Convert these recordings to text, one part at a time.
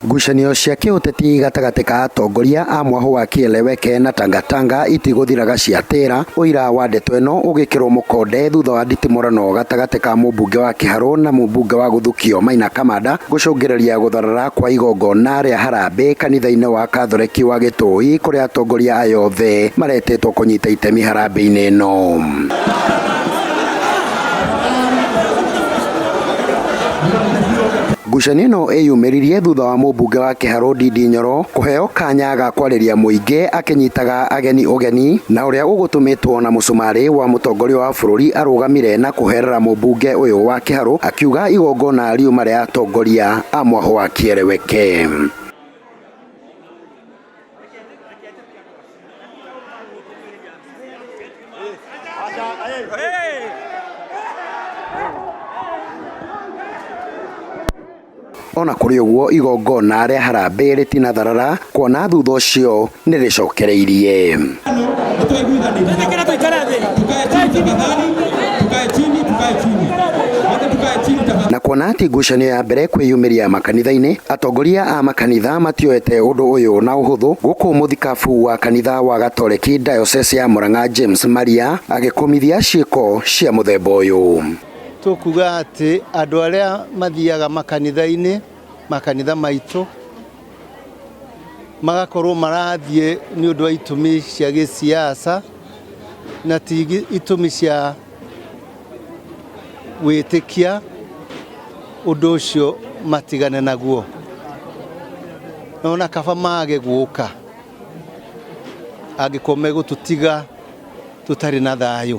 Ngucanio cia kĩũteti gatagatĩ ka atongoria a mwahũ wa Kieleweke na Tangatanga itigũthiraga ciatĩra ũira wa ndeto ĩno ũgĩkĩrwo mũkonde thutha wa nditimũrano gatagatĩ ka mũmbunge wa Kĩharũ na mũmbunge wa Gũthukio Maina Kamanda gũcũngĩrĩria gũtharara kwa igongona rĩa harambĩ kanitha-inĩ wa Katholeki wa Gĩtũi kũrĩa atongoria aya othe maretĩtwo kũnyita itemi harambĩ-inĩ ĩno. Ngucanio ĩno ĩyumĩririe thutha wa mũmbunge wa Kĩharũ Ndindi Nyoro kũheo kanya ga kwarĩria mũingĩ akĩnyitaga ageni ũgeni na ũrĩa ũgũtũmĩtwo na mũcumarĩ wa mũtongoria wa bũrũri arũgamire na kũherera mũmbunge ũyũ wa Kĩharũ akiuga igongona riuma rĩa atongoria a mwahũ wa Kieleweke. Ona kũrĩ ũguo igongona rĩa harambĩ rĩtinatharara kuona thutha ũcio nĩ rĩcokereirie. Na kuona atĩ ngucanio ya mbere kwĩyumĩria makanitha-inĩ, atongoria a makanitha matioete ũndũ ũyũ na ũhũthũ gũkũ mũthikabu wa kanitha wa Gatoreki Diocese ya Murang'a James Maria agĩkũmithia ciĩko cia mũthemba ũyũ. Tũkuga atĩ andũ arĩa mathiaga makanitha-inĩ, makanitha maitũ, magakorwo marathiĩ nĩ ũndũ wa itũmi cia gĩsiasa na ti itũmi cia wĩtĩkia, ũndũ ũcio matigane naguo. Ona kaba mage gũka angĩkorwo megũtũtiga tũtarĩ na thayũ.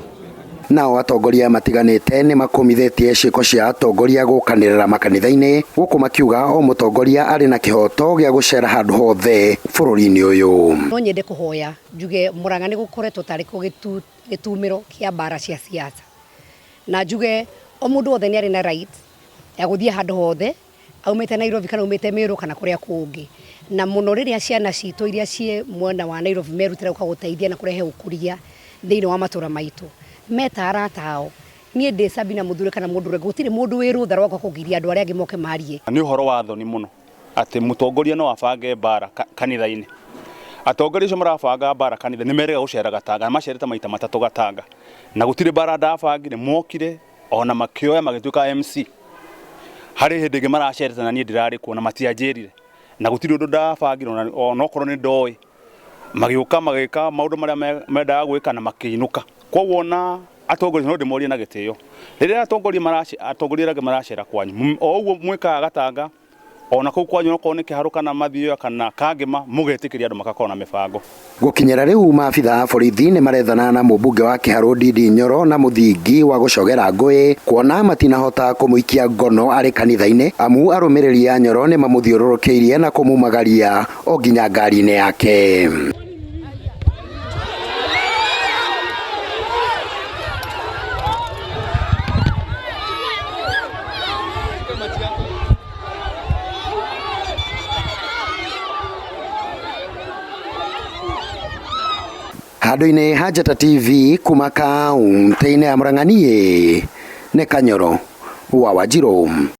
Nao atongoria matiganĩte nĩ makũmithĩtie ciĩko cia atongoria gũkanĩrĩra makanitha-inĩ gũkũ makiuga o mũtongoria arĩ na kĩhoto gĩa gũcera handũ hothe bũrũri-inĩ ũyũ. No nyende kũhoya njuge Murang'a nĩ gũkoretwo tarĩ kũ gĩtumĩro kĩa mbara cia siasa, na njuge o mũndũ wothe nĩ arĩ na right ya gũthiĩ handũ hothe aumĩte Nairobi kana aumĩte Meru kana kũrĩa kũngĩ, na mũno rĩrĩa ciana citũ iria ciĩ mwena wa Nairobi merutĩra gũka gũteithia na kũrehe ũkũria thĩinĩ wa matũra maitũ meta arata ao. Niĩ ndĩ Sabina Mũthure kana mũndũ ũrĩa gũtirĩ mũndũ wĩ rũtha rwakwa kũgiria andũ arĩa angĩ moke marie. Nĩ ũhoro wa thoni mũno atĩ mũtongoria no abange mbara kanitha-inĩ. Atongoria acio marabanga mbara kanitha nĩ merĩga gũcera Gatanga, macerete maita matatũ Gatanga na gũtirĩ mbara ndabangire, mokire ona makĩoya magĩtuĩka MC. Harĩ hĩndĩ ĩngĩ maracerete na niĩ ndĩrarĩ kuo na matianjĩrire na gũtirĩ ũndũ ndabangire ona okorwo nĩ ndoĩ, magĩũka magĩka maũndũ marĩa mendaga gwĩka na makĩinũka. Koguo ona atongoria no ndĩmorie na gĩtĩo, rĩrĩa atongoria arĩa angĩ maracera kwanyu, o ũguo mwĩkaga Gatanga ona kũu kwanyu okorwo nĩ Kĩharũ kana Mathioya kana Kangĩma, mũgetĩkĩria andũ magakorwo na mĩbango. Gũkinyĩra rĩu maabitha a borithi nĩ marethana na mũmbunge wa Kĩharũ Ndindi Nyoro na mũthingi wa gũcogera ngũĩ kuona matinahota kũmũikia ngono arĩ kanitha-inĩ amu arũmĩrĩri a Nyoro nĩ mamũthiũrũrũkĩirie na kũmumagaria o nginya ngari-inĩ yake. Handũ-inĩ ha Njata TV kuma kaunti-inĩ ya Murang'a niĩ nĩ Kanyoro wa Wanjirũ.